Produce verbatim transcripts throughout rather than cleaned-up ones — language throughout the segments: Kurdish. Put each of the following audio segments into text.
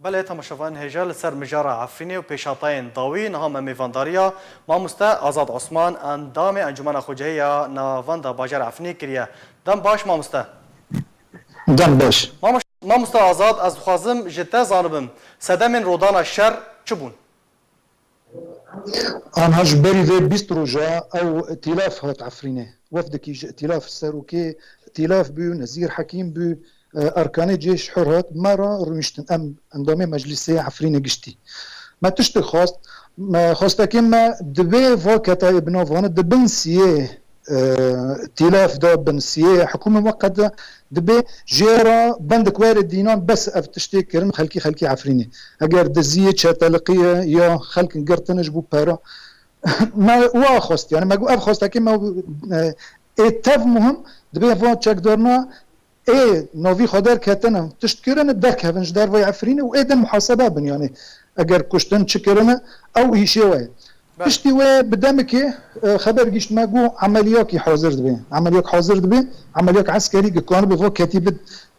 Belê, temaşevanên hêja, li ser mijara Efrînê û pêşhatayên dawî niha me mêvandariya mamoste Azad Osman, endamê Encûmena Xwecihî ya Navenda Bajarê Efrînê kiriye. Dem baş mamoste. Dem baş. Mamoş-, mamoste Azad, ez dixwazim ji te zanibim, sedemên rodana şer çi bûn? Anha ji berî vê bîst roja ew îtîlaf hat Efrînê. Wefdekî ji îtîlaf, serokê îtîlaf bû, Nezîr Hekîm bû, e, erkanê cêş hur hat, me re rûniştin. Em endamê Meclîsê Efrînê giştî. Me tiştek xwest, me xwestekê me dibê va ketayê bi nav wan di bin siyê, e, îtîlaf de, bin siyê hikûmê muqede, dibê jê re bendek were dînan bes ev tiştê kirin xelkî, xelkê Efrînê. Eger diziyê, çeteliqiyê ya xelkin girtine ji bo pera, me wa xwest, yani me got ev xwestekê me, e, ê tev muhim, dibê va çekdarina ê navî xwe derketine, tişt kirine, derkevin ji dervayê Efrînê û ê din muhasebe bin, yani eger kuştin çi kirine, ew îşê we ye. Belê. Piştî wê bi demekê, e, xeber gihîşt me got emeliyakî hazir dibe. Emeliyek hazir dibe, emeliyek eskerî ki kanibe va ketîbe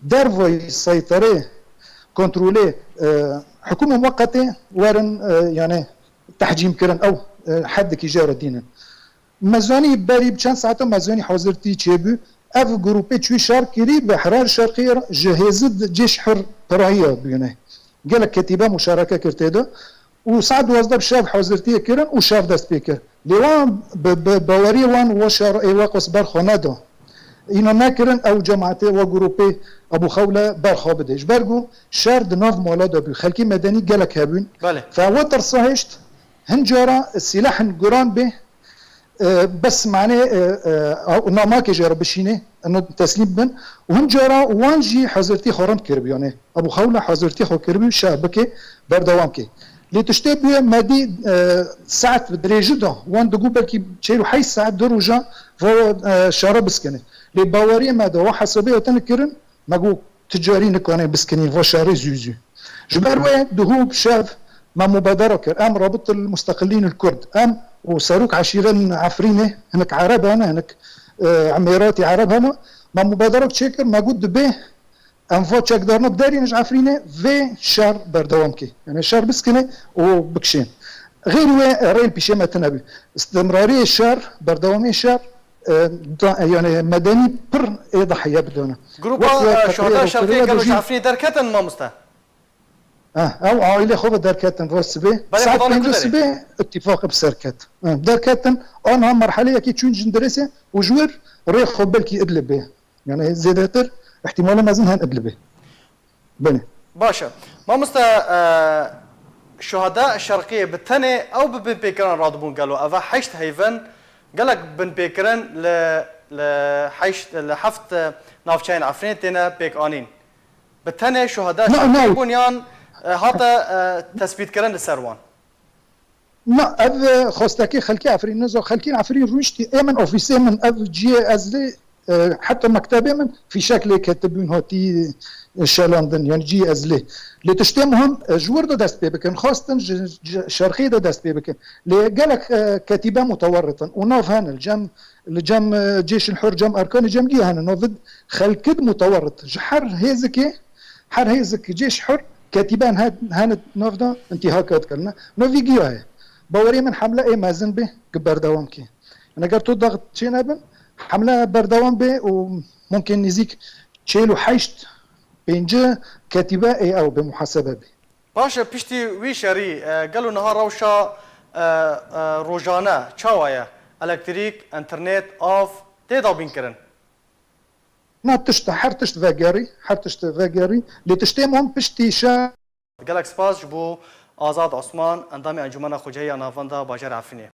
dervayî seyterê, kontrolê, e, hikûmê muqetê werin, e, yani tehcîm kirin, ew, e, heddekî jê re dînin. Me zanî berî bi çend saetan me zanî hazirtî çêbû. Ev grûpê çûyî şer kirî bi Hirar Şerqî re ji hêzid cêş hir pirayiya bûne. Gelek ketîbe muşareke kir tê de. Û saet duwazdeh bi şev hazirtiyê kirin û şer dest pê kir. Lê wan bi, bi baweriyê wan wa şer ê wa qos ber xwe neda. Îna nekirin ew cemaetê wa grûpê Ebû Xewle ber xwe bide. Ji ber ku şer di nav mala de bû. Xelkê medenî gelek hebûn. Belê. Fe wa tirsa hêşt, hin cara sîlehên guran bê, e, bes manê, e, e, namakê jê re bişînê, ino teslîm bin. Û hin cara wan jî hazirtî xwe rind kiribû, yani Ebû Xewle hazirtî xwe kiribû şer bike, berdewam ke. Lê tiştê bûye me dî, e, saet bi dirêji da, wan digot belkî çêl û heşt saet du roja va, e, şere biskine. Lê baweriyê me da wa hesabê hatine kirin, me got, tu carî nikane biskinî va şerê zû zû. Ji ber wê duhû bi şev me mubadera kir. Em Rabit el Musteqilîn el Kurd, em û serok eşîren Efrînê, hinek Ereb hene, hinek, e, Emêratî Ereb hene, me mubadera çêkir, me got dibê em va çekdarina biderîne ji Efrînê, vê şer berdewam kê. Yani şer biskine û bikişên. Xêr wê rê li pîşê me tune bî. Istimrariyê şer, berdewamê şer, e, da, yani medenî pir ê dahiye bidone. Grupa, Wek we e, Şuhada Şerqiyê gelo ji Efrînê derketin mamoste? Ha, ew aîlê xwe ve derketin va sibê. Belê, Saet pênc sibê îtîfaqê bi ser ket. Ha, derketin, anha merheleyekî çûn jindirêsê û ji wir rê xwe belkî Idlibê. Yani zêdetir ihtimala mezin hen Idlibê. Belê. Baş e. Mamoste, e, Şuhada Şerqiyê bi tenê ew bi binpêkiran radibûn gelo? Eva heşt heyvin gelek binpêkirin li, li heşt, li heft, e, navçeyên Efrînê têne pêkanîn. Bi tenê Şuhada Şerqiyê bûn yan, e, hate, e, tespîtkirin li ser wan? Na, ev, e, xwestekê xelkê Efrîn, niza xelkên Efrîn rûniştî, ê min, ofîsê min, ev ciyê ez lê, e, heta mektebê min fîşek lê ketibûn, hatî, e, şelandin, yani ciyê ez lê. Lê tiştê muhim, e, ji wir de dest pê bikin, xwestin ji, ji şerqê de dest pê bikin. Lê gelek, e, ketîbe mutewerrit in û nav hene, li cem, li cem, e, cêşil hur, cem erkanê cemgî hene, nav xelkid mutewerrit. Ji her hêzikê, her hêzik cêş hur, ketîben he-, hene nav de intîhaka dikirine. Novî giya ye. Bawerê min hemle ê mezin bê, ki berdewam kê. Eger tu daxt çê nebin, hemle berdewam bê û mumkin nêzîk çêl û heşt, pêncî ketîbe ê ew bê, muhasebe bê. Baş e, piştî wî şerî, e, gelo niha rewşa, e, e, rojane çawa ye? Elektrîk, înternet, av tê dabînkirin? Na tişt, her tişt vegerî, her tişt vegerî. Lê tiştê muhim piştî şer. Gelek spas ji bo Azad Osman, endamê Encûmena Xwecihî ya Navenda Bajarê Efrînê.